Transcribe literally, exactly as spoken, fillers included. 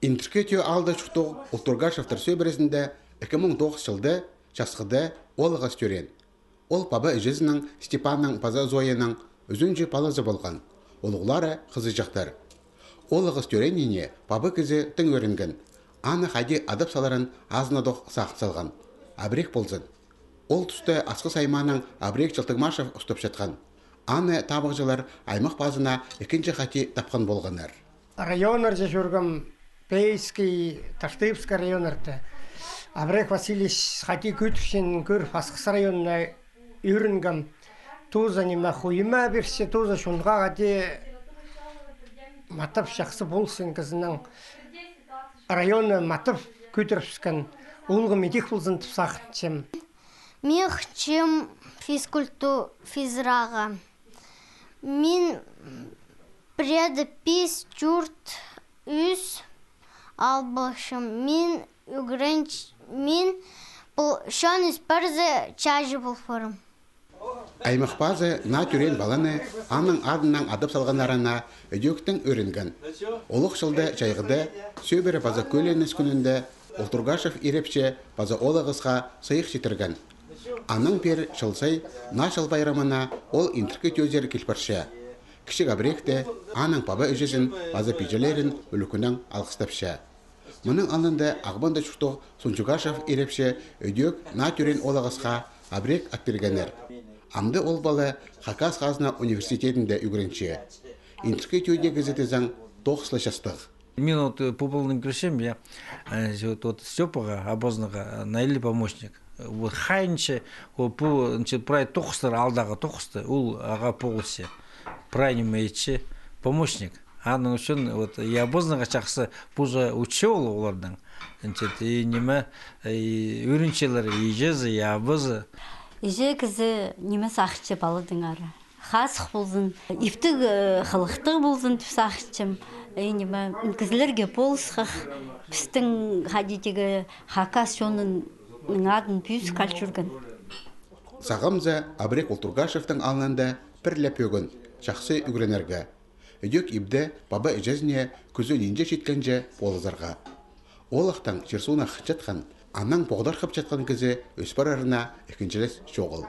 Интіркі Тӧӧ аалда чуртох Ултургашевтер сӧбірезінде ікі муң тоғыс чылда Часхыда оолағас тӧреен. Ол паба-іҷезінің, Степанның паза Зояның, ӱзінҷі палазы полған. Улуғлары хызыҷахтар. Оолағас тӧрееніне паба кізі тың ӧрінген. Аны хайди адап саларын азынадох сағын салған. Абірег ползын. Ол туста Асхыс аймааның абірег Чылтыгмашев устапчатхан. Аны табығҷылар аймах пазына ікінҷі хати тапхан полғаннар. Районнарҷа чӧргем, Пейский, Таштыпский районнарда. Абірег Васильевич хати кӧдірчең кӧріп, Асхыс районына ӧрінгем. Туғза ниме хуйыма пирче, туғза чонға хати матап, чахсы ползын кізінің. Районны матап кӧдірібіскен, улуғ мидек ползын тіп сағынчам. Мин хынчам физкульту-, физраға. Мин пірее пис, тӧрт, ӱс ал полчам. Мин ӱгренч-, мин пу чон ис парза чаҷы пол парим. Аймах пазы наа тӧреен паланы аның адынаң адап салғаннарына ідӧк тың ӧрінген. Олох чылда чайғыда, сӧбіре паза кӧленіс кӱнінде Ултургашев ирепчі паза оолағасха сыйых читірген. Аннаң пеер чыл сай Наа чыл пайрамына ол Интіркі Тӧӧзер кил парча. Кічіг абіректе аның паба-іҷезін паза пиҷелерін ӱлӱкӱннең алғыстапча. Мының алнында Ағбанда чуртох Сунчугашев ирепчі ідӧк наа тӧреен оолағасха абірег ат пиргеннер. Амды ол пала Хакас хазна университетінде ӱгренче. Интіркі Тӧӧдегі кізі тізең тоғыс ла частығ. Мин вот, э, пу полнаң кӧрчем, я, э, вот, вот Стёпаға, Абазнаға, э, найыллығ помощник. Вот хайынча, ол пу, значит, прай тоғыстар, алдағы тоғыстар, ол ағаа полысча. Прай ниме итче, помощник. Аның ӱчӱн, вот, и Абазнаға чахсы пужа учу ол оларның. Значит, и ниме, и ӱгренчелер, и іҷезі, и абазы. Іҷе кізі ниме сағынча паладаңар. Хазых ползын, иптіг, э, хылыхтығ ползын тіп сағынчам. И ниме, кізілерге полысхах, пістің хайди тігі хакас чонының адын пӧзік ал чӧрген. Сағам за, абірег Ултургашевтің алнында пір ле пӧгін, чахсы ӱгренерге. Ідӧк ибде паба-іҷезіне кӱзі нинҷе читкенҷе полызарға. Оолахтаң чир-суунах чатхан, аннаң поғдархапчатхан кізі ӧс парарына ікінҷілес чоғыл.